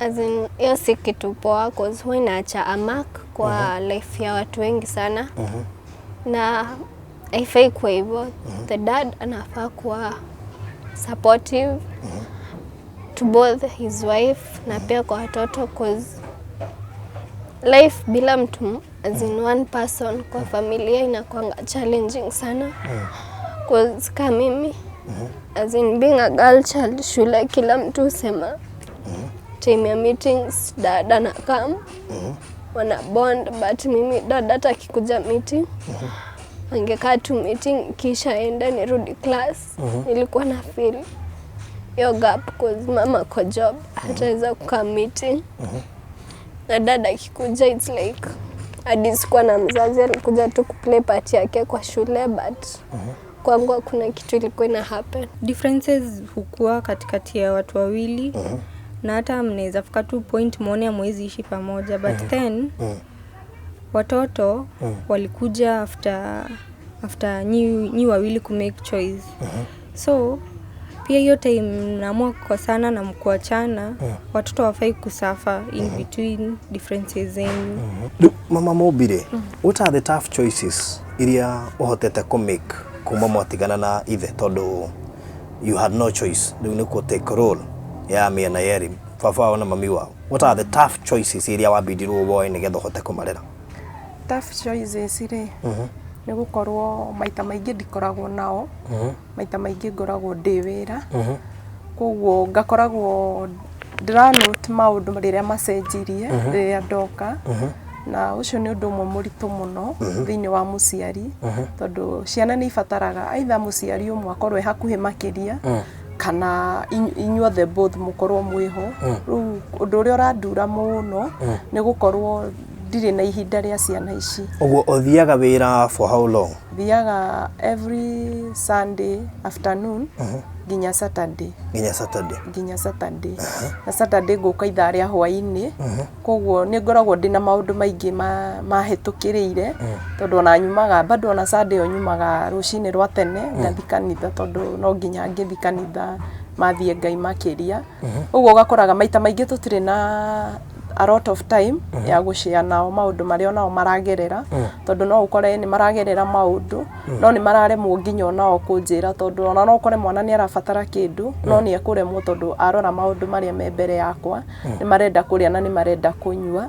As in, hiyo si kitu poa cause huwa inaacha a mark kwa life ya watu wengi sana na haifai kuwa hivyo. The dad anafaa kuwa supportive to both his wife na pia kwa watoto cause life bila mtu as in one person kwa familia inakuanga challenging sana cause kama mimi as in being a girl child shule kila mtu husema time ya meetings dad anakam wana bond but mimi dad hata akikuja meeting angekaa tu meeting kisha enda nirudi class nilikuwa na feel hiyo gap cause mama kwa job hataweza kukaa meeting na dad akikuja it's like hadi sikuwa na mzazi alikuja tu kuplay part yake kwa shule but kwangu hakuna kitu ilikuwa ina happen. Differences hukua katikati ya watu wawili na hata mnaweza fika tu point muone hamwezi ishi pamoja but then watoto walikuja after after nyi wawili kumake choice so pia hiyo time mnaamua kukosana na mkuachana watoto wafai kusuffer in between differences zenyu. Rĩu mama Mũmbi rĩ, what are the tough choices iria ũhotete kũ make kuma mwatigana na ithe tondũ you had no choice rĩu nĩ kũ take role ya mĩena yerĩ baba wao na mami wao? What are the tough choices iria wambindirwo woe nĩgetha ũhote kũmarera? Tough choices rĩ, nĩ gũkorwo maita maingĩ ndikoragwo nao, maita maingĩ ngoragwo ndĩ wĩra, koguo ngakoragwo ndĩranote maũndũ rĩrĩa macenjirie rĩrĩa ndoka, na ũcio nĩ ũndũ ũmwe mũritũ mũno thĩinĩ wa mũciari, tondũ ciana nĩ ibataraga either mũciari ũmwe akorwo e hakuhĩ makĩria kana inyuothe both mũkorwo mwĩho. Rĩu ũndũ ũrĩa ũrandura mũno nĩ gũkorwo ndirĩ na ihinda rĩa ciana ici. Ũguo ũthiaga wĩra for how long? Thiaga every Sunday afternoon nginya Saturday. Nginya Saturday. Nginya Saturday. Na Saturday ngũka ithaa rĩa hwaĩ-inĩ, koguo nĩ ngoragwo ndĩna maũndũ maingĩ mahĩtũkĩrĩire, tondũ ona nyumaga bado ona Sunday ĩyo nyumaga rũcinĩ rwa tene ngathiĩ kanitha, tondũ no nginya ngĩthiĩ kanitha mathiĩ Ngai makĩria. Ũguo ũgakoraga maita maingĩ tũtirĩ na a lot of time ya gũshare nao maũndũ marĩa onao maragerera, tondũ no ũkore nĩ maragerera maũndũ no nĩ mararemwo nginya onao kũnjĩra, tondũ ona no ũkore mwana nĩ arabatara kĩndũ no nĩ ekũremwo tondũ arora maũndũ marĩa me mbere yakwa nĩ marenda kũrĩa na nĩ marenda kũnyua.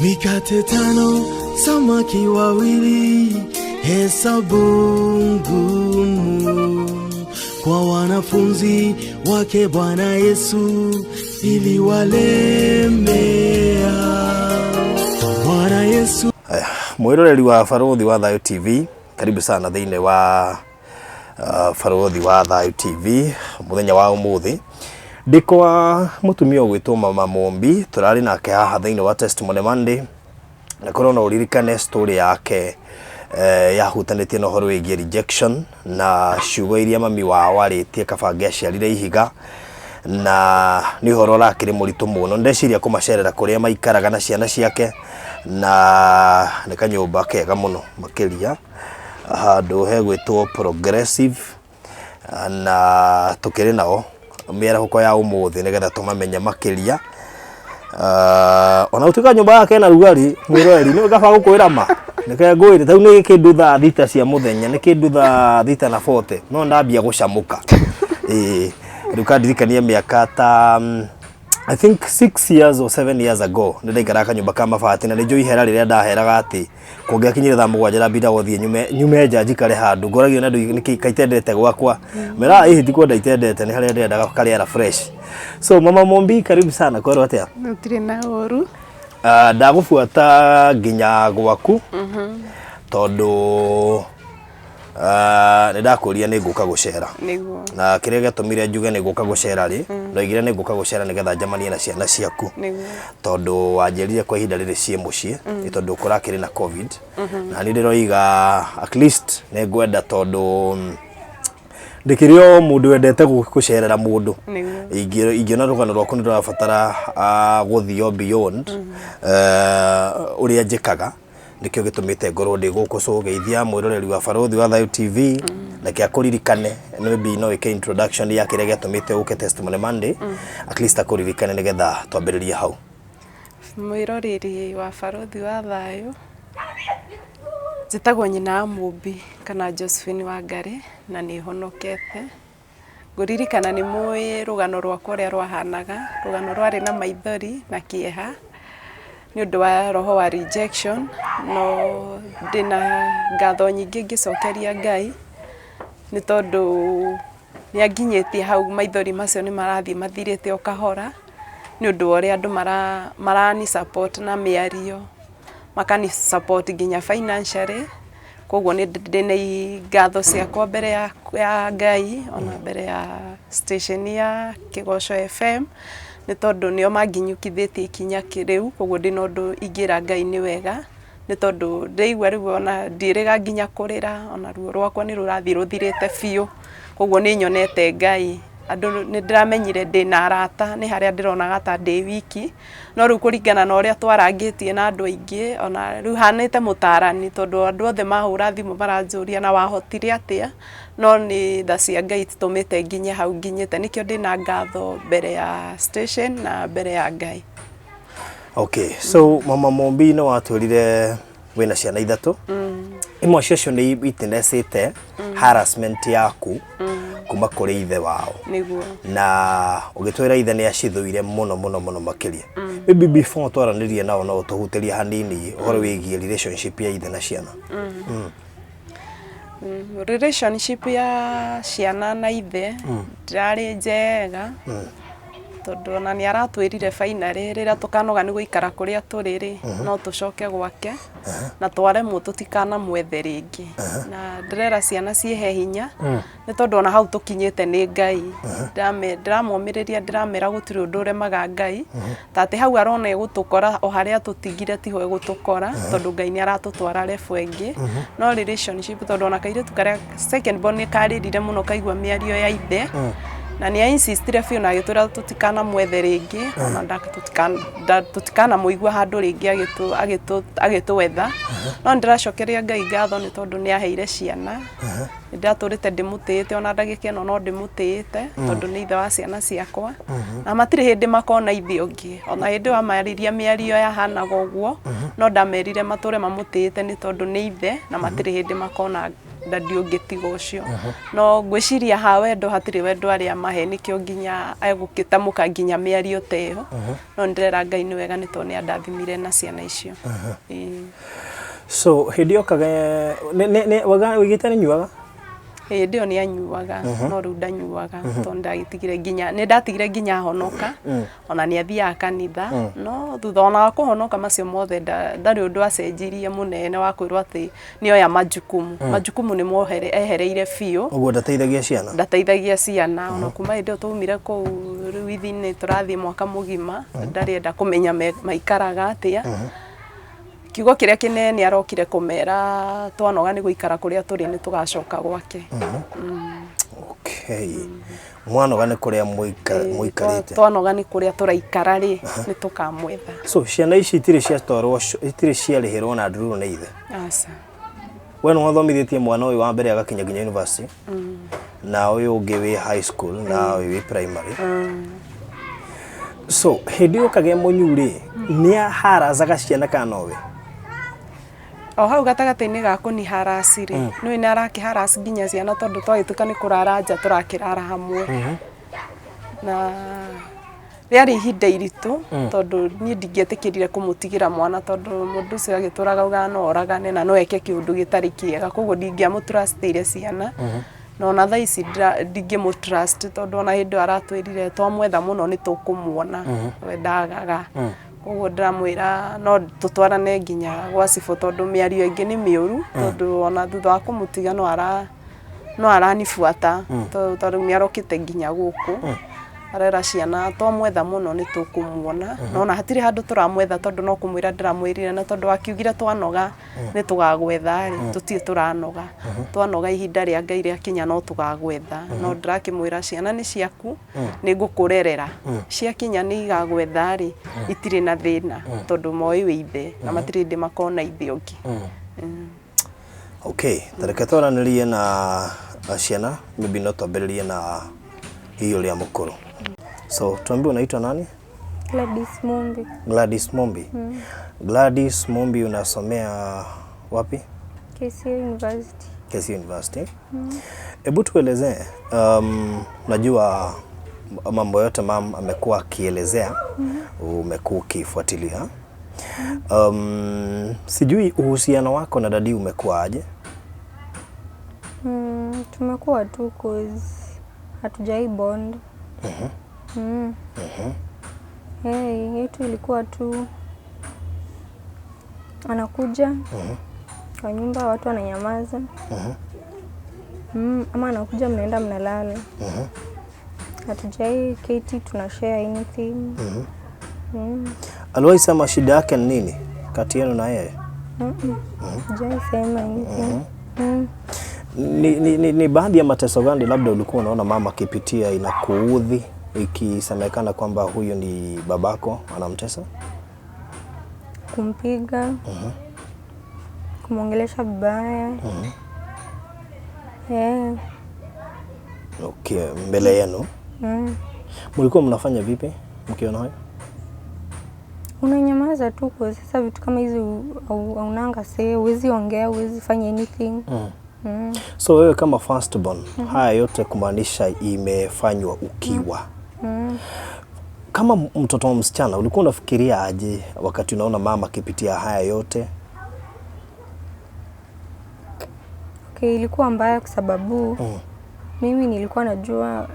Mikate tano, samaki wawili, hesabu ngumu kwa wanafunzi wake Bwana Yesu iliwalemea. Bwana Yesu. Aya, mwiroreri wa Barũthi wa Thayũ TV, karibu sana thĩinĩ wa Barũthi wa Thayũ TV mũthenya wa ũmũthĩ. Ndĩ kwa mũtumia ũgwĩtwo Mama Mũmbi, tũrarĩ nake haha thĩinĩ wa Testimony Monday, na korwo no ũririkane story yake yahutanĩtie na ũhoro wĩgiĩ rejection na ciugo iria mami wao arĩtie kaba angĩaciarire ihiga, na nĩ ũhoro ũrakĩrĩ mũritũ mũno. Ndeciria kũmacerera kũrĩa maikaraga na ciana ciake, na nĩ kanyũmba kega mũno makĩria handũ hegwĩtwo Progressive, na tũkĩrĩ nao mĩarahũko ya ũmũthĩ nĩgetha tũmamenye makĩria. Ona gũtuĩka nyũmba yake ĩna rugarĩ mwĩroreri, nĩ kaba gũkwĩra ma nĩke ngwĩre tau nĩ kĩndũ thaa thita cia mũthenya, nĩ kĩndũ thaa thita na 40, no ndambia gũcamũka. Ĩĩ, rĩu kandirikania mĩaka ta I think 6 years or 7 years ago nĩ ndaikaraga kanyũmba ka mabati, na nĩ njũĩ ihera rĩrĩa ndaheraga atĩ kũngĩakinyire thaa mũgwanja ndambinda gũthiĩ nyume nja njikare handũ ngoragio na andũ nĩkĩ kaitendete gwakwa mera ĩhĩ ti kwenda itendete, nĩ harĩa ndĩrendaga karĩera fresh. So Mama Mombi, karibu sana, kwerwo atĩa? Gũtirĩ na ũru. Ndagũbuata nginya gwaku tondũ Nĩ ndakũria nĩ ngũka gũcera. Nĩguo. Na kĩrĩa gĩatũmire njuge nĩ ngũka gũcera rĩ, ndoigire nĩ ngũka gũcera nĩgetha njemanie na ciana ciaku. Nĩguo. Tondũ wanjĩrire kwa ihinda rĩrĩ ciĩ mũciĩ, nĩ tondũ kũrakĩrĩ na COVID. Na niĩ ndĩroiga at least nĩ ngwenda tondũ ndĩkĩrĩ o mũndũ wendete gũcerera mũndũ. Nĩguo. Ingĩona rũgano rwaku nĩ rũrabatara gũthiĩ o beyond ũrĩa njĩkaga, nĩkĩo gĩtũmĩte ngorwo ndĩ gũkũ. So geithia mwĩroreri wa Barũthi wa Thayũ TV, reke akũririkane, maybe no ĩke introduction ya kĩrĩa gĩatũmĩte ũke Testimony Monday, at least akũririkane nĩgetha twambĩrĩrie hau. Mwĩroreri wa Barũthi wa Thayũ, njĩtagwo nyina wa Mũmbi kana Josephine Wangari na nĩ honokete. Ngũririkana nĩ mũĩ rũgano rwakwa ũrĩa rwahanaga, rũgano rwarĩ na maithori na kĩeha nĩ ũndũ wa roho wa rejection, no ndĩna ngatho nyingĩ ngĩcokeria Ngai nĩ tondũ nĩ anginyĩtie hau, maithori macio nĩ marathiĩ mathirĩte o kahora nĩ ũndũ wa ũrĩa andũ marani support na mĩario, makani support nginya financially. Koguo nĩ ndĩna ngatho ciakwa mbere ya Ngai ona mbere ya station ya Kĩgoco FM nĩ tondũ nĩo manginyũkithĩtie ikinya rĩu. Koguo ndĩna ũndũ ingĩra Ngai nĩ wega nĩ tondũ ndĩraigua rĩu ona ndiĩrĩga nginya kũrĩra, ona ruo rwakwa nĩ rũrathiĩ rũthirĩte biũ. Koguo nĩ nyonete Ngai. Andũ nĩ ndĩramenyire ndĩna arata, nĩ harĩa ndĩronaga ta ndĩ wiki, no rĩu kũringana na ũrĩa twarangĩtie na andũ aingĩ, ona rĩu hanĩte mũtarani tondũ andũ othe mahũra thimũ maranjũria na wahotire atĩa, no nĩ tha cia Ngai citũmĩte nginye hau nginyĩte, nĩkĩo ndĩna ngatho mbere ya station na mbere ya Ngai. Okay, so Mama Mũmbi, nĩ watwĩrire wĩna ciana ithatũ, imwe ciacio nĩ witnessĩte harassment yaku kuma kũrĩ ithe wao. Nĩguo. Na ũgĩtwĩra ithe nĩ acithũire mũno mũno mũno makĩria. Maybe before twaranĩrie nao, no ũtũhutĩrie hanini ũhoro wĩgiĩ relationship ya ithe na ciana. Relationship ya ciana na ithe ndĩrarĩ njega tondũ ona nĩ aratwĩrire finally rĩrĩa tũkanoga nĩ gũikara kũrĩa tũrĩ rĩ, no tũcoke gwake na twaremwo tũtikanamwethe rĩngĩ. Na ndĩrera ciana ciĩhe hinya nĩ tondũ ona hau tũkinyĩte nĩ Ngai. Ndĩramomĩrĩria, ndĩramera gũtirĩ ũndũ ũremaga Ngai, ta atĩ hau arona ĩgũtũkora o harĩa tũtigire tiho ĩgũtũkora tondũ Ngai nĩ aratũtwara level ĩngĩ. No relationship, tondũ ona kairĩtu karĩa second born nĩ karĩrire mũno kaigua mĩario ya ithe, na nĩ insistire biũ na agĩtwĩra tũtikanamwethe rĩngĩ, ona tũtikanamũigua handũ rĩngĩ agĩtwetha. No nĩ ndĩracokeria Ngai ngatho nĩ tondũ nĩ aheire ciana. Nĩ ndatũrĩte ndĩmũtĩĩte, ona ndagĩka ĩno no ndĩmũtĩĩte tondũ nĩ ithe wa ciana ciakwa, na matirĩ hĩndĩ makona ithe ũngĩ. Ona hĩndĩ ĩyo amarĩria mĩario yahanaga ũguo, no ndamerire matũre mamũtĩĩte nĩ tondũ nĩ ithe na matirĩ hĩndĩ makona daddy ũngĩ tiga ũcio. No ngwĩciria ha wendo hatirĩ wendo arĩa mahe, nĩkĩo nginya egũgĩtamũka nginya mĩario ta ĩyo. No nĩ ndĩrera Ngai nĩ wega nĩ tondũ nĩ andathimire na ciana icio. Ĩĩ. So hĩndĩ yokaga wĩgĩte nĩ nyuaga? Hĩndĩ ĩyo nĩ anyuaga, no rĩu ndanyuaga tondũ ndagĩtigire nginya nĩ ndatigire nginya honoka. Ona nĩ athiaga kanitha, no thutha ona wa kũhonoka macio mothe ndarĩ ũndũ acenjirie mũnene wa kwĩrwo atĩ nĩ oya majukumu. Majukumu nĩ mohere ehereire biũ. Ũguo ndateithagia ciana? Ndateithagia ciana ona kuma hĩndĩ ĩyo twaumire kũu. Rĩu ithinĩ tũrathiĩ mwaka mũgima ndarĩenda kũmenya maikaraga atĩa. Kiugo kĩrĩa kĩnene nĩ arokire kũmera twanoga nĩ gũikara kũrĩa tũrĩ nĩ tũgacoka gwake. Okay, mwanoga nĩ kũrĩa mũikarĩte? Twanoga nĩ kũrĩa tũraikara rĩ, nĩ tũkamwetha. So ciana ici itirĩ ciatwarwo, itirĩ ciarĩhĩrwo na ndururu nĩ ithe? Aca. We nĩ wathomithĩtie mwana ũyũ wa mbere agakinya nginya university, na ũyũ ũngĩ wĩ high school, na ũyũ wĩ primary. So hĩndĩ ĩyo kagĩa mũnyu rĩ, nĩ aharacaga ciana kana nowe? O hau gatagatĩ-inĩ ga kũni harass rĩ, nĩũĩ nĩ arakĩ harass nginya ciana tondũ twagĩtuĩka nĩ kũrara nja tũrakĩrara hamwe. Na rĩarĩ ihinda iritũ tondũ niĩ ndingĩetĩkĩrire kũmũtigĩra mwana tondũ mũndũ ũcio agĩtũraga augaga no oragane na no eke kĩũndũ gĩtarĩ kĩega, koguo ndingĩamũtrustĩire ciana. Na ona thaa ici ndingĩmũ trust tondũ ona hĩndĩ ĩyo aratwĩrire twamwetha mũno nĩ tũkũmuona, we ndagaga. Koguo ndĩramwĩra no tũtwarane nginya gwa cibũ tondũ mĩario ĩngĩ nĩ mĩũru, tondũ ona thutha wa kũmũtiga no ara no aranibuata, tondũ rĩu nĩ arokĩte nginya gũkũ. Arera ciana twamwetha mũno nĩ tũkũmuona, no ona hatirĩ handũ tũramwetha tondũ no kũmwĩra ndĩramwĩrire, na tondũ akiugire twanoga nĩ tũgagwetha rĩ, tũtirĩ tũranoga. Twanoga ihinda rĩa Ngai rĩakinya no tũgagwetha. No ndĩrakĩmwĩra ciana nĩ ciaku, nĩ ngũkũrerera. Ciakinya nĩ igagwetha rĩ, itirĩ na thĩna tondũ moĩ wĩ ithe na matirĩ hĩndĩ makona ithe ũngĩ. Okay, tareke twaranĩrie na ciana, maybe no twambĩrĩrie na hihi ũrĩa mũkũrũ. So, tuambie unaitwa nani? Gladys Mumbi. Gladys Mumbi. Gladys Mumbi, unasomea wapi? KCA University. KCA University. Hebu tuelezee, najua mambo yote mam amekuwa akielezea, umekuwa ukifuatilia. Sijui uhusiano wako na dadi umekuwa aje? Tumekuwa tu cause hatujai bond. Hey, yetu ilikuwa tu anakuja kwa nyumba watu wananyamaza. Ama anakuja mnaenda mnalala. Hatujai keti tuna share anything. Aliwahi sema shida yake ni nini kati yenu na yeye? Hatujai sema anything. Ni baadhi ya mateso gani labda ulikuwa unaona mama akipitia inakuudhi, ikisemekana kwamba huyu ni babako anamtesa? Kumpiga, kumwongelesha vibaya. Yeah. Okay, mbele yenu mlikuwa mnafanya vipi mkiona hayo? Unanyamaza tu kwa sasa vitu kama hizi haunanga say, huwezi ongea, huwezi fanya anything. So wewe kama firstborn, haya yote kumaanisha imefanywa ukiwa kama mtoto wa msichana, ulikuwa unafikiria aje wakati unaona mama akipitia haya yote? Okay, ilikuwa mbaya kwa sababu mimi nilikuwa najua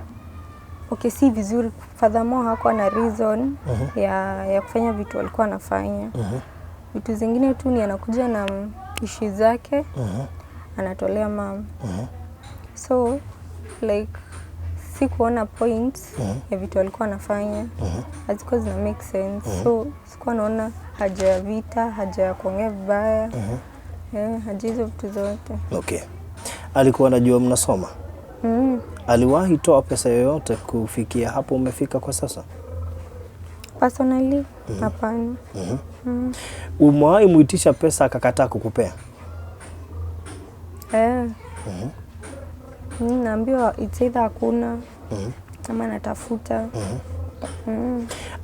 okay, si vizuri. Furthermore hakuwa na reason ya kufanya vitu alikuwa anafanya. Vitu zingine tu ni anakuja na issue zake, anatolea mama. So like sikuona point ya vitu alikuwa anafanya, hazikuwa zina make sense. So sikuwa naona haja ya vita, haja ya kuongea vibaya, yeah, haja hizo vitu zote. Okay. Alikuwa anajua mnasoma? Aliwahi toa pesa yoyote kufikia hapo umefika kwa sasa? Personally, hapana. Umewahi muitisha pesa akakataa kukupea? Eh. Naambiwa it's either hakuna ama natafuta.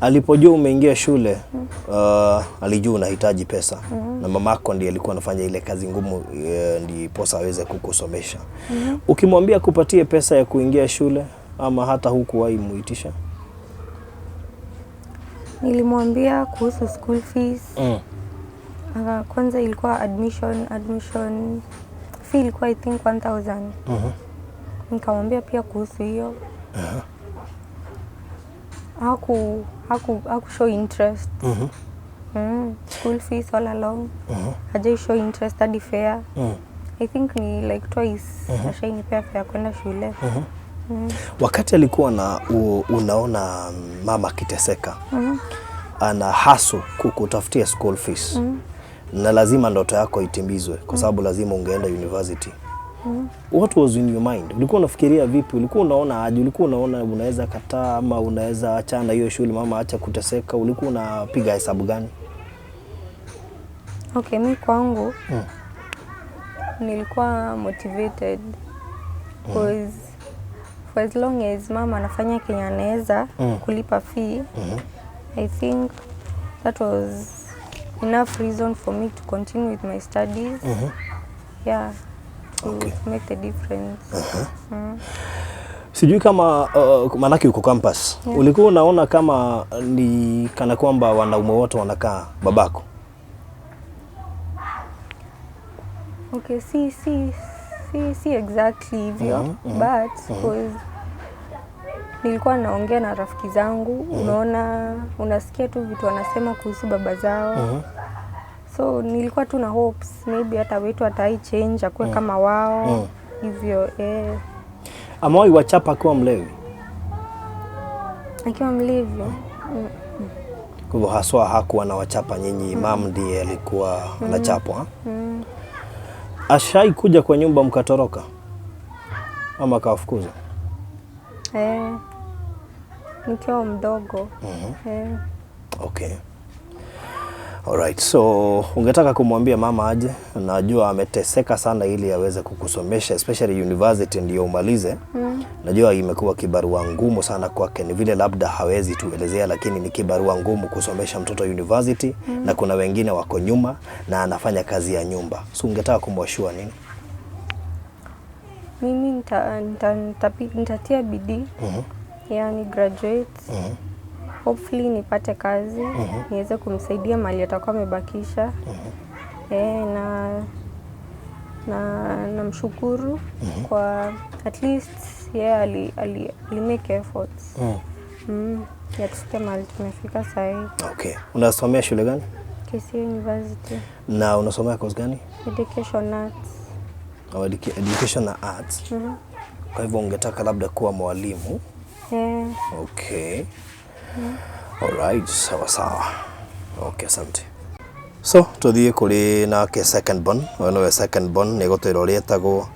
Alipojua umeingia shule, alijua unahitaji pesa na mamako ndiye alikuwa anafanya ile kazi ngumu, ndiposa aweze kukusomesha. Ukimwambia kupatie pesa ya kuingia shule ama hata hukuwahi muitisha? Nilimwambia kuhusu school fees. Kwanza ilikuwa admission fee ilikuwa I think 1000. Nikamwambia pia kuhusu hiyo. Haku show interest. School fees all along. Hajai show interest hadi fare. I think ni like twice ashainipea fare kwenda shule. Wakati alikuwa na unaona mama akiteseka, ana hasu kukutafutia school fees na lazima ndoto yako itimizwe kwa sababu lazima ungeenda university. What was in your mind? Ulikuwa unafikiria vipi? Ulikuwa unaona aje? Ulikuwa unaona unaweza kataa ama unaweza achana hiyo shule, mama acha kuteseka? Ulikuwa unapiga hesabu gani? Okay, mi kwangu nilikuwa motivated cause for as long as mama anafanya kenye anaweza kulipa fee, I think that was enough reason for me to continue with my studies. Yeah, to, to make the difference. Sijui kama manake uko campus. Ulikuwa unaona kama ni kana kwamba wanaume wote wanakaa babako? Okay, si exactly hivyo, but cause Nilikuwa naongea na rafiki zangu, unaona, unasikia tu vitu wanasema kuhusu baba zao. So nilikuwa tu na hopes maybe hata wetu atai change akuwe kama wao hivyo eh. Amewahi wachapa akiwa mlevi? Akiwa mlevi. Kwa hivyo haswa hakuwa na wachapa nyinyi, mam ndiye alikuwa anachapwa. Ashai kuja kwa nyumba mkatoroka ama akawafukuza? Eh, nikiwa mdogo eh. Okay. Alright, so ungetaka kumwambia mama aje? Najua ameteseka sana ili aweze kukusomesha especially university ndio umalize. Najua imekuwa kibarua ngumu sana kwake, ni vile labda hawezi tuelezea, lakini ni kibarua ngumu kusomesha mtoto university na kuna wengine wako nyuma na anafanya kazi ya nyumba. So ungetaka kumwashua nini? Mimi nitatia bidii, yani graduate, hopefully nipate kazi, niweze kumsaidia mali atakuwa amebakisha. Eh, na namshukuru kwa at least yeye ali make efforts ya tufike mahali tumefika sahii. Okay. Unasomea shule gani? KCA University. Na unasomea course gani? Education Arts. Au education na arts. Kwa hivyo ungetaka labda kuwa mwalimu? Eh. Okay. Alright, sawa sawa. Okay, asante. So, tuthiĩ kũrĩ nake second born, ũyũ nĩwe second born, nĩ gũtwĩra ũrĩa etagwo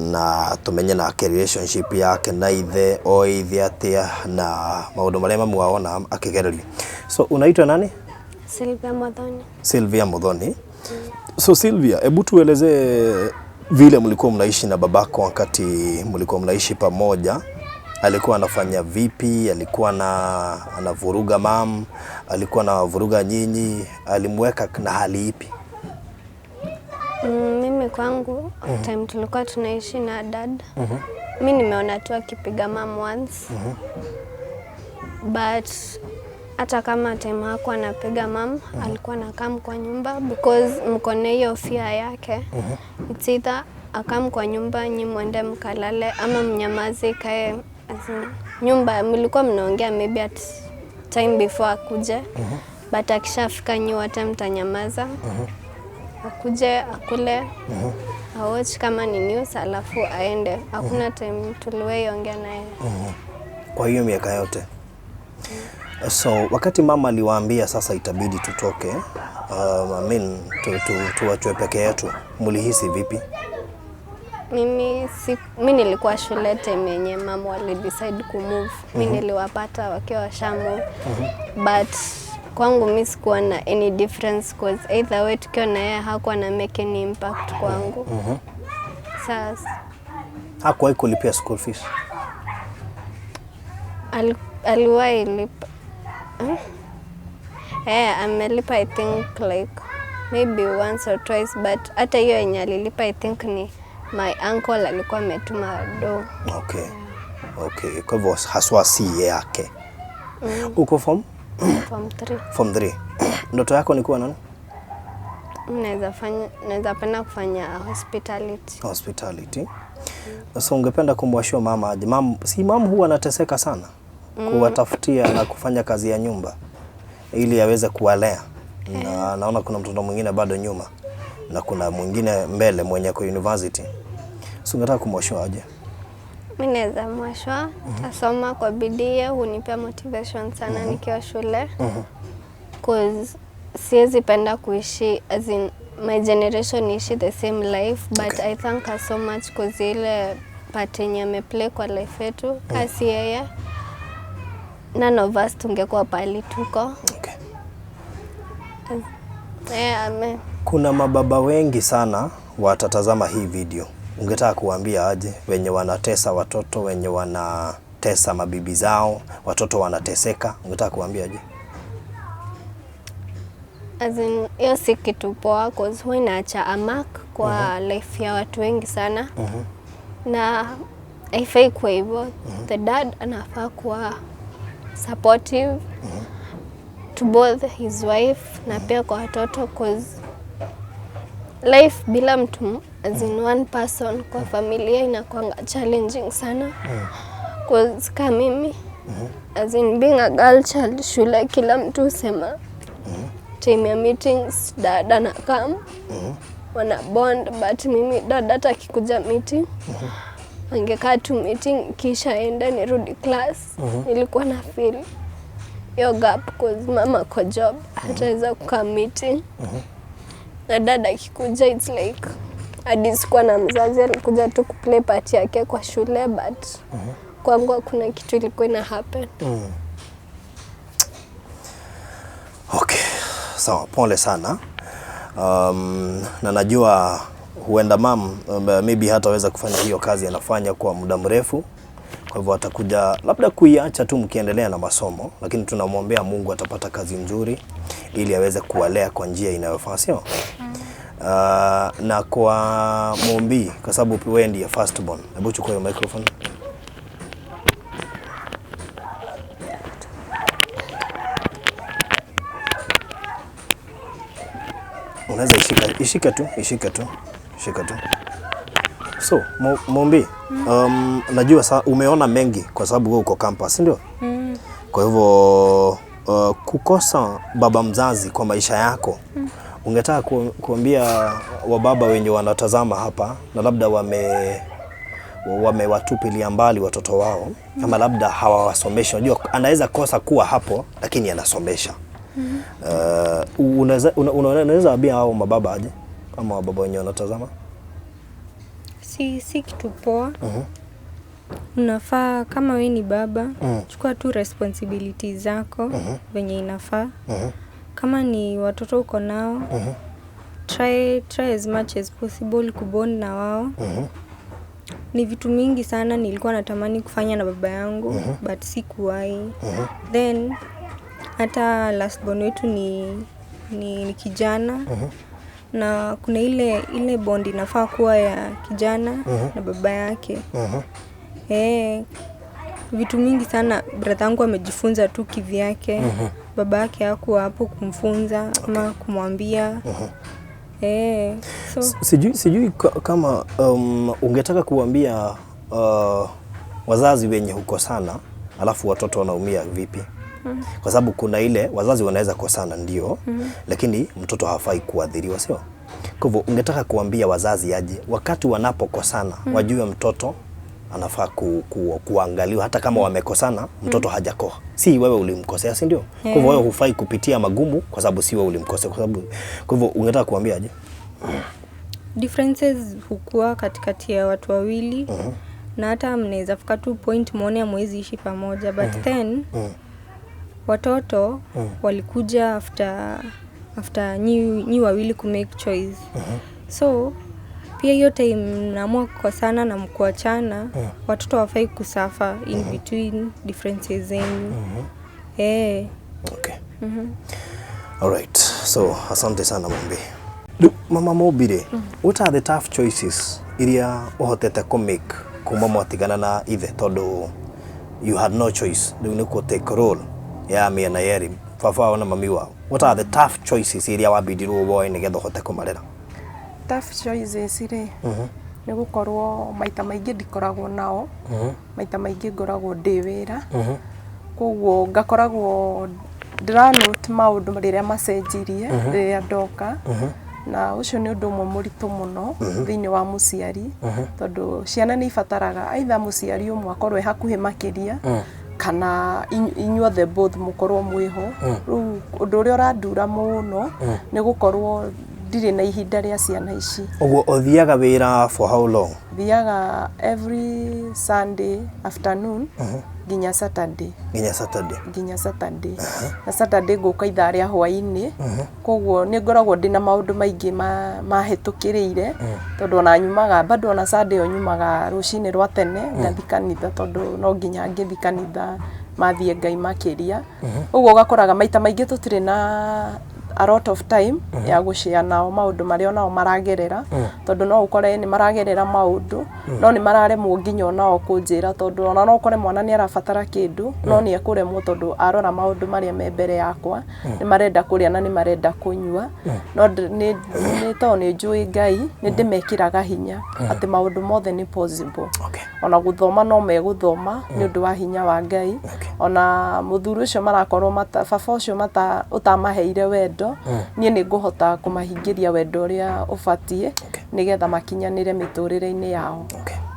na tũmenye nake relationship yake na ithe, oĩ ithe atĩa na maũndũ marĩa mamu wao ona akĩgererio. So, unaitwa nani? Sylvia Muthoni. Sylvia Muthoni. So Sylvia, hebu tuelezee vile mlikuwa mnaishi na babako wakati mlikuwa mnaishi pamoja. Alikuwa anafanya vipi? Alikuwa na anavuruga mam? Alikuwa anavuruga nyinyi? Alimweka na hali ipi? Mimi kwangu time tulikuwa tunaishi na dad, mi nimeona tu akipiga mam once, but hata kama time hakuwa anapiga mam, alikuwa anakam kwa nyumba because mko na hiyo fear yake. It's either akam kwa nyumba nyi mwende mkalale ama mnyamaze ikae, as in, nyumba mlikuwa mnaongea maybe at time before akuje, but akishafika nyi wote mtanyamaza, akuje akule, awatch kama ni news, alafu aende. Hakuna time tuliwahi ongea naye. Kwa hiyo miaka yote. So wakati mama aliwaambia sasa itabidi tutoke, I mean, tuachwe peke yetu, mlihisi vipi? Mimi si, mi nilikuwa shule time yenye mama wali decide kumove. Mi niliwapata wakiwa washa move. But kwangu mi sikuwa na any difference cause either way tukiwa na yeye hakuwa na make any impact kwangu. Sasa Hakuwahi kulipia school fees? Aliwahi lipa. Huh? Eh, amelipa I think like maybe once or twice, but hata hiyo yenye alilipa I think ni my uncle alikuwa ametuma do. Okay. Kwa hivyo haswa si yake. Uko form? Form 3. Form 3. Ndoto yako ni kuwa nani? Naweza penda kufanya hospitality. Hospitality. So ungependa kumwashua mama aje? Mam, si mam huwa anateseka sana kuwatafutia na kufanya kazi ya nyumba ili aweze kuwalea, na naona kuna mtoto mwingine bado nyuma na kuna mwingine mbele mwenye kwa university. So ungetaka kumwashua aje? Mi naweza mwashwa tasoma kwa bidii, hunipea motivation sana nikiwa shule, cause siwezi penda kuishi, as in my generation ishi the same life, but I thank her so much cause ile part yenye ameplay kwa life yetu, kasi yeye none of us tungekuwa pahali tuko. Eh, Kuna mababa wengi sana watatazama hii video. Ungetaka kuambia aje wenye wanatesa watoto, wenye wanatesa mabibi zao, watoto wanateseka, ungetaka kuambia aje? As in, hiyo si kitu poa cause huwa inaacha a mark kwa life ya watu wengi sana na haifai kuwa hivyo. The dad anafaa kuwa supportive to both his wife na pia kwa watoto, cause life bila mtu, as in one person kwa familia, inakuanga challenging sana. Cause ka mimi, as in being a girl child, shule kila mtu husema time ya meetings dada na kam wana bond, but mimi dada hata akikuja meeting angekaa tu meeting kisha enda nirudi class. Nilikuwa na feel hiyo gap cause mama kwa job hataweza kukaa meeting na dada akikuja it's like hadi sikuwa na mzazi, alikuja tu kuplay part yake kwa shule, but kwangu hakuna kitu ilikuwa ina happen. Okay, sawa, pole sana. Na najua huenda mam maybe hataweza kufanya hiyo kazi anafanya kwa muda mrefu, kwa hivyo atakuja labda kuiacha tu mkiendelea na masomo, lakini tunamwombea Mungu atapata kazi nzuri ili aweze kuwalea kwa njia inayofaa, sio? Na kwa Mumbi, kwa sababu wewe ndiye first born, hebu chukua hiyo microphone. Unaweza ishika, ishika tu, ishika tu, ishika tu. So, Mumbi, najua umeona mengi kwa sababu wewe uko campus, si ndio? Kwa hivyo kukosa baba mzazi kwa maisha yako, ungetaka kuambia wababa wenye wanatazama hapa na labda wamewatupilia mbali watoto wao ama labda hawawasomeshi. Unajua anaweza kosa kuwa hapo lakini anasomesha. Unaweza ambia hao mababa aje ama wababa wenye wanatazama? Si kitu poa. Unafaa kama we ni baba, chukua tu responsibility zako venye inafaa. Kama ni watoto uko nao, try as much as possible kubond na wao. Ni vitu mingi sana nilikuwa natamani kufanya na baba yangu, but sikuwahi. Then hata last born wetu ni kijana na kuna ile bond inafaa kuwa ya kijana na baba yake. Eh, vitu mingi sana brother yangu amejifunza tu kivyake. Baba yake hakuwa hapo kumfunza ama kumwambia. Eh, so Sijui kama ungetaka kuambia wazazi wenye hukosana alafu watoto wanaumia vipi? Kwa sababu kuna ile wazazi wanaweza kosana ndio, lakini mtoto hafai kuadhiriwa, sio? Kwa hivyo ungetaka kuambia wazazi aje wakati wanapokosana wajue mtoto anafaa kuangaliwa hata kama wamekosana, mtoto hajakoa. Si wewe ulimkosea, si ndio? Kwa hivyo wewe hufai kupitia magumu kwa sababu si wewe ulimkosea, kwa hivyo ungetaka kuambia aje? Differences hukua katikati ya watu wawili na hata mnaweza fika tu point muone hamwezi ishi pamoja, but then watoto walikuja after nyi wawili kumake choice. So pia hiyo time mnaamua kukosana na mkuachana, watoto hawafai kusuffer in between differences zenyu. Eh. Okay. Alright. So, asante sana Mumbi. Rĩu mama Mumbi rĩ, what are the tough choices iria ũhotete kũ make kuma mwatigana na ithe, tondũ you had no choice, rĩu nĩ kũ take role ya mĩena yerĩ, baba wao na mami wao? What are the tough choices iria wambindirwo woe nĩgetha ũhote kũmarera? Tough choices rĩ, nĩ gũkorwo maita maingĩ ndikoragwo nao, maita maingĩ ngoragwo ndĩ wĩra, koguo ngakoragwo ndĩranote maũndũ rĩrĩa macenjirie rĩrĩa ndoka, na ũcio nĩ ũndũ ũmwe mũritũ mũno thĩinĩ wa mũciari, tondũ ciana nĩ ibataraga either mũciari ũmwe akorwo e hakuhĩ makĩria kana inyuothe both mũkorwo mwĩho. Rĩu ũndũ ũrĩa ũrandura mũno nĩ gũkorwo ndirĩ na ihinda rĩa ciana ici. Ũguo ũthiaga wĩra for how long? Thiaga every Sunday afternoon nginya Saturday. Nginya Saturday. Nginya Saturday, na Saturday ngũka ithaa rĩa hwaĩ-inĩ, koguo nĩ ngoragwo ndĩ na maũndũ maingĩ mahĩtũkĩrĩire, tondũ ona nyumaga bado ona Sunday ĩyo nyumaga rũcinĩ rwa tene ngathiĩ kanitha, tondũ no nginya ngĩthiĩ kanitha mathiĩ Ngai makĩria. Ũguo ũgakoraga maita maingĩ tũtirĩ na a lot of time ya gũshare nao maũndũ marĩa onao maragerera. Tondũ no ũkore nĩ maragerera maũndũ, no nĩ mararemwo nginya onao kũnjĩra, tondũ ona no ũkore mwana nĩ arabatara kĩndũ, no nĩ ekũremwo tondũ arora maũndũ marĩa me mbere yakwa, nĩ marenda kũrĩa na nĩ marenda kũnyua. No nĩ tondũ nĩ njũĩ Ngai, nĩ ndĩmekĩraga hinya atĩ maũndũ mothe nĩ possible. Ona gũthoma no megũthoma nĩ ũndũ wa hinya wa Ngai. Ona mũthuri ũcio marakorwo mata, baba ũcio mata ũtamaheire wendo, niĩ nĩ ngũhota kũmahingĩria wendo ũrĩa ũbatiĩ nĩgetha makinyanĩre mĩtũrĩre-inĩ yao.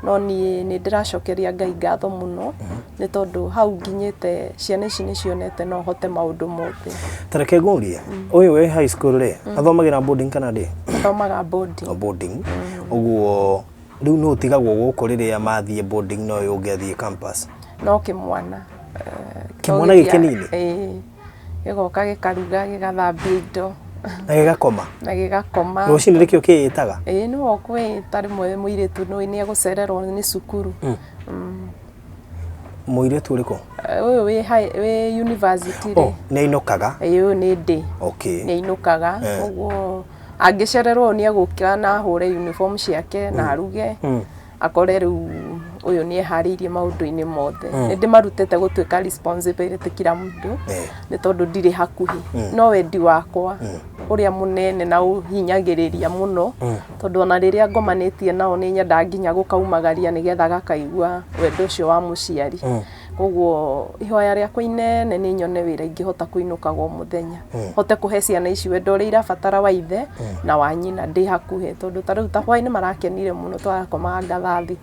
No niĩ nĩ ndĩracokeria Ngai ngatho mũno nĩ tondũ hau nginyĩte ciana ici nĩ cionete no hote maũndũ mothe. Ta reke ngũrie, ũyũ wĩ high school rĩ, athomagĩra boarding kana ndĩ? Athomaga boarding. O boarding. Ũguo rĩu nũ ũtigagwo gũkũ rĩrĩa mathiĩ boarding na ũyũ ũngĩ athiĩ campus? No kĩmwana. Kĩmwana gĩkĩ kĩnini? Ĩĩ. Gĩgoka gĩkaruga, gĩgathambia indo. Na gĩgakoma? Na gĩgakoma. Rũcinĩ nĩkĩo kĩĩtaga? Ĩĩ, nĩwe ũkwĩĩta rĩmwe mũirĩtu nĩ egũcererwo nĩ cukuru. Mũirĩtu ũrĩkũ? Ũyũ wĩ university rĩ. Oh, nĩ ainũkaga? Ĩĩ, ũyũ nĩ ndĩ. Nĩ ainũkaga. Ũguo angĩcererwo nĩ egũkĩra na ahũre uniform ciake na aruge. Akore rĩu ũyũ nĩ eharĩirie maũndũ-inĩ mothe. Nĩ ndĩmarutĩte gũtuĩka responsibility kila mũndũ, nĩ tondũ ndirĩ hakuhĩ. No wendi wakwa ũrĩa mũnene na ũhinyagĩrĩria mũno, tondũ ona rĩrĩa ngomanĩtie nao nĩ nyendaga nginya gũkaumagaria nĩgetha gakaigua wendo ũcio wa mũciari. Koguo ihoya rĩakwa inene nĩ nyone wĩra ingĩhota kũinũkaga o mũthenya, hote kũhe ciana ici wendo ũrĩa irabatara wa ithe na wa nyina ndĩ hakuhĩ, tondũ ta rĩu ta hwaĩ-inĩ marakenire mũno, tũrakomaga thaa 6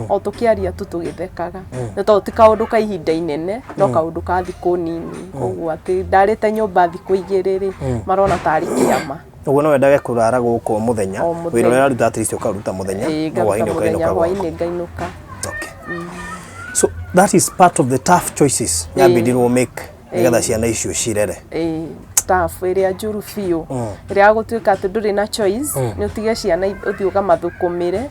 o tũkĩaria tu tũgĩthekaga, nĩ tondũ ti kaũndũ ka ihinda inene, no kaũndũ ka thikũ nini. Koguo atĩ ndarĩte nyũmba thikũ 2 rĩ, marona tarĩ kĩama. Ũguo no wendage kũrara gũkũ mũthenya, O wĩra mũthenya. ũrĩa ũraruta at least ũkaruta mũthenya, Ĩĩ, no ngaruta hwaĩ-inĩ mũthenya, ũkainũka gwaku. Hwaĩ-inĩ ngainũka. So that is part of the tough choices yambĩrĩirwo make nĩgetha ciana icio cirere. Ĩĩ, tough ĩrĩa njũru biũ, ĩrĩa gũtuĩka atĩ ndũrĩ na choice, nĩ ũtige ciana ũthiĩ ũgamathũkũmĩre,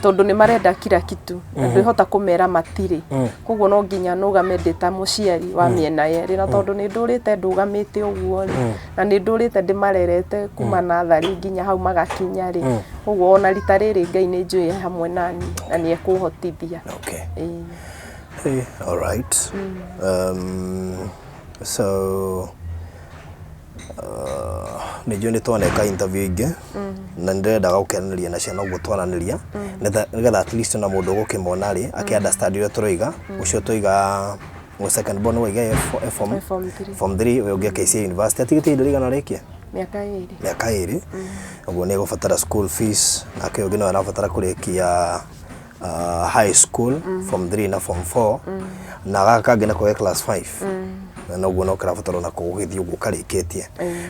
tondũ nĩ marenda kila kitu na ndwĩhota kũmera matirĩ. Koguo no nginya nũgame ndĩ ta mũciari wa mĩena yerĩ, na tondũ nĩ ndũrĩte ndũgamĩte ũguo rĩ, na nĩ ndũrĩte ndĩmarerete kuma natharĩ nginya hau magakinya rĩ, koguo ona rita rĩrĩ Ngai nĩ njũĩ hamwe nani na nĩ ekũhotithia. Ĩĩ. Hey, all right. So nĩ njũĩ nĩ twaneka interview ingĩ na nĩ ndĩrendaga gũkeranĩria na ciana ũguo twaranĩria, nĩgetha at least ona mũndũ ũgũkĩmona rĩ akĩ understand ũrĩa tũroiga. Ũcio tũiga second born waiga form Form 3. Form 3, ũyũ ũngĩ KCA University atigĩte ihinda rĩigana rĩkie? Mĩaka 2. Mĩaka 2. Ũguo nĩ egũbatara school fees, nake ũyũ ũngĩ no arabatara kũrĩkia high school, form 3 na form 4, na gaka kangĩ nako ge class 5, na noguo no kĩrabatara onako gũgĩthiĩ ũguo karĩkĩtie.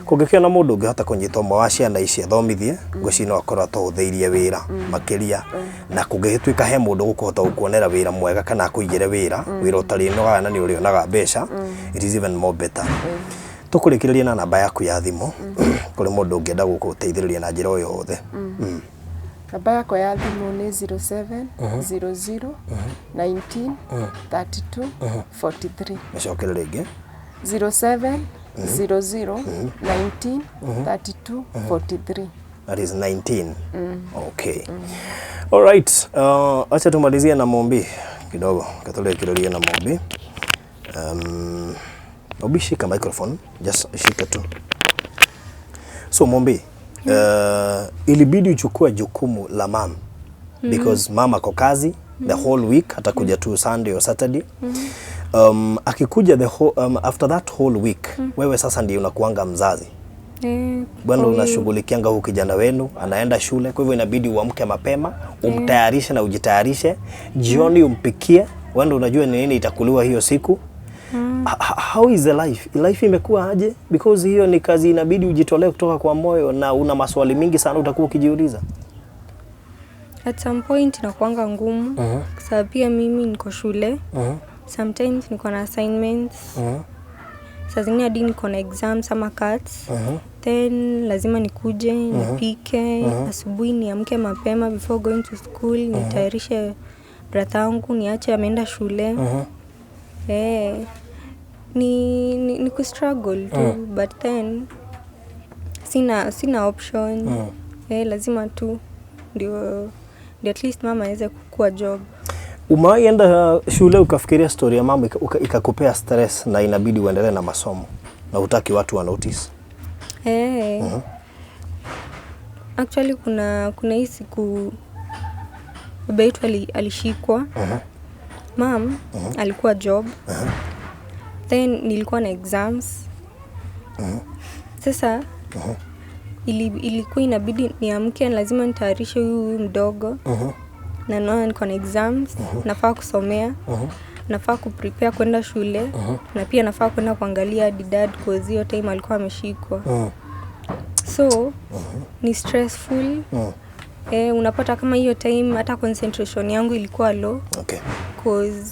Kũngĩkĩona mũndũ ũngĩhota kũnyita ũmwe wa ciana ici athomithie, ngwĩciria no akorwo atũhũthĩirie wĩra makĩria, na kũngĩgĩtuĩka he mũndũ ũgũkũhota gũkuonera wĩra mwega kana akũigĩre wĩra, wĩra ũtarĩnogaga na nĩ ũrĩonaga mbeca, it is even more better. Tũkũrĩkĩrĩria na namba yaku ya thimũ kũrĩ mũndũ ũngĩenda gũkũteithĩrĩria na njĩra o yothe. Namba yakwa ya thimũ nĩ 07 00 19 32 43. Mĩcokere rĩngĩ. 07 00 19 32 43. That is 19. Okay. All right. Acha tumalizie na Mombi kidogo. Katulekeleria na Mombi. Mombi, shika microphone. Just shika tu. So Mombi, ilibidi uchukue jukumu la mam because mama ako kazi the whole week, atakuja tu Sunday or Saturday. Akikuja the whole, after that whole week, wewe sasa ndiye unakuanga mzazi. Bwana, unashughulikianga huyu kijana wenu anaenda shule, kwa hivyo inabidi uamke mapema, umtayarishe na ujitayarishe, jioni umpikie, wewe ndio unajua ni nini itakuliwa hiyo siku. How is the life? Life imekuwa aje? Because hiyo ni kazi inabidi ujitolee kutoka kwa moyo na una maswali mingi sana utakuwa ukijiuliza. At some point inakuanga ngumu kwa sababu pia mimi niko shule. Sometimes niko na assignments. Saa zingine hadi niko na exams ama CATs. Then lazima nikuje, nipike, asubuhi niamke mapema before going to school, nitayarishe brother yangu, niache ameenda shule. Ni kustruggle tu, but then sina option. Lazima tu Ndio at least mama aweze kukua job. Umewahi enda shule ukafikiria story ya mama ikakupea stress na inabidi uendelee na masomo na hutaki watu wa notice? Eh. Actually kuna hii siku baba yetu alishikwa. Mam alikuwa job. Then nilikuwa na exams. Sasa ilikuwa inabidi niamke, lazima nitayarishe huyu mdogo na naona niko na exams, nafaa kusomea, nafaa kuprepare kwenda shule na pia nafaa kwenda kuangalia hadi dad, cause hiyo time alikuwa ameshikwa. So ni stressful. Eh, unapata kama hiyo time hata concentration yangu ilikuwa low cause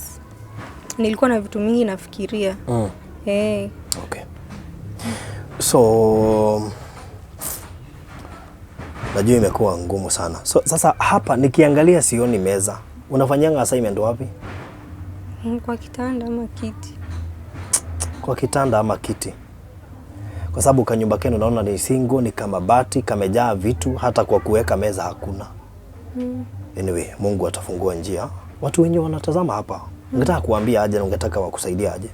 nilikuwa na vitu mingi nafikiria. Eh. Okay. So najua imekuwa ngumu sana. So sasa hapa nikiangalia sioni meza. Unafanyanga assignment wapi? Kwa kitanda ama kiti. Kwa kitanda ama kiti? Kwa sababu kanyumba kenu naona ni single, ni kama bati, kamejaa vitu, hata kwa kuweka meza hakuna. Anyway, Mungu atafungua njia. Watu wenye wanatazama hapa, ungetaka kuambia aje na ungetaka wakusaidia aje?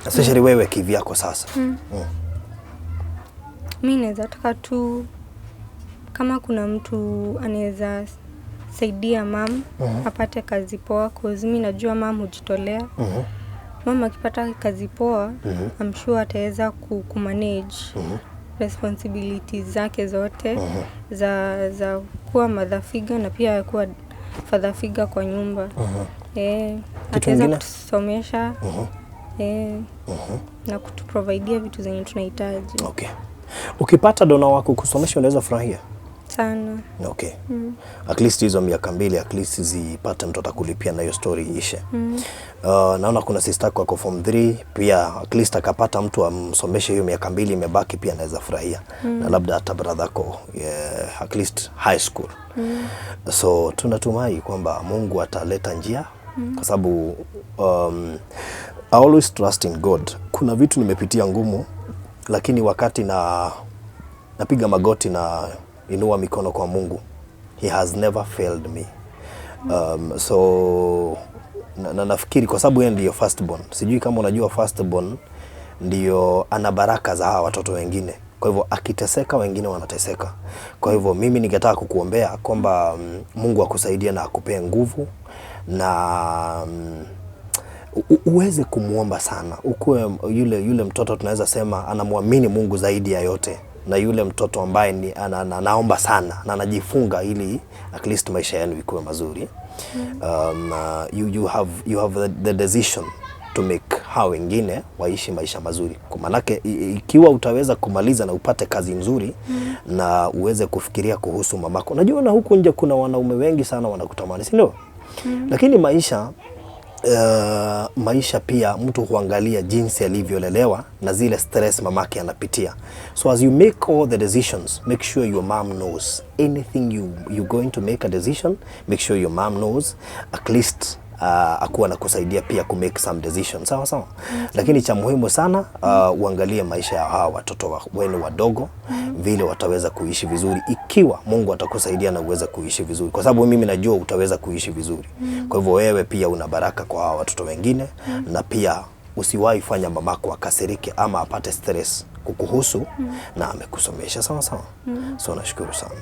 Especially wewe kivyako sasa. Mi naweza taka tu kama kuna mtu anaweza saidia mam apate kazi poa, cause mi najua mam hujitolea. Mama akipata kazi poa, I'm sure ataweza kumanage responsibilities zake zote za kuwa mother figure na pia kuwa father figure kwa nyumba. Eh, ataweza ingine? kutusomesha, eh, na kutuprovidea vitu zenye tunahitaji. Okay. Ukipata dona wako kusomesha unaweza furahia? Sana. Okay. At least hizo miaka 2 at least zipate mtu atakulipia na hiyo story iishe. Naona kuna sister yako ako form 3 pia, at least akapata mtu amsomeshe hiyo miaka 2 imebaki pia anaweza furahia. Na labda hata brother yako, yeah, at least high school. So tunatumai kwamba Mungu ataleta njia kwa sababu I always trust in God. Kuna vitu nimepitia ngumu, lakini wakati na napiga magoti na inua mikono kwa Mungu, he has never failed me. So na nafikiri kwa sababu yeye ndiyo firstborn. Sijui kama unajua firstborn ndiyo ana baraka za hawa watoto wengine. Kwa hivyo akiteseka wengine wanateseka. Kwa hivyo mimi ningetaka kukuombea kwamba Mungu akusaidie na akupee nguvu na uweze kumwomba sana, ukuwe yule mtoto tunaweza sema anamwamini Mungu zaidi ya yote, na yule mtoto ambaye ni anaomba sana na anajifunga ili at least maisha yenu ikuwe mazuri. You have the decision to make hao wengine waishi maisha mazuri, kwa manake ikiwa utaweza kumaliza na upate kazi nzuri na uweze kufikiria kuhusu mamako. Najua na huku nje kuna wanaume wengi sana wanakutamani, si ndio? Lakini maisha pia mtu huangalia jinsi alivyolelewa na zile stress mamake anapitia. So as you make all the decisions, make sure your mom knows. Anything you going to make a decision, make sure your mom knows. At least akuwa na kusaidia pia ku make some decisions. Sawa sawa. Lakini cha muhimu sana uangalie maisha ya hawa watoto wenu wadogo vile wataweza kuishi vizuri, ikiwa Mungu atakusaidia na uweze kuishi vizuri, kwa sababu mimi najua utaweza kuishi vizuri. Kwa hivyo wewe pia una baraka kwa hawa watoto wengine, na pia usiwahi fanya mamako akasirike ama apate stress kukuhusu na amekusomesha sawa sawa. So nashukuru sana.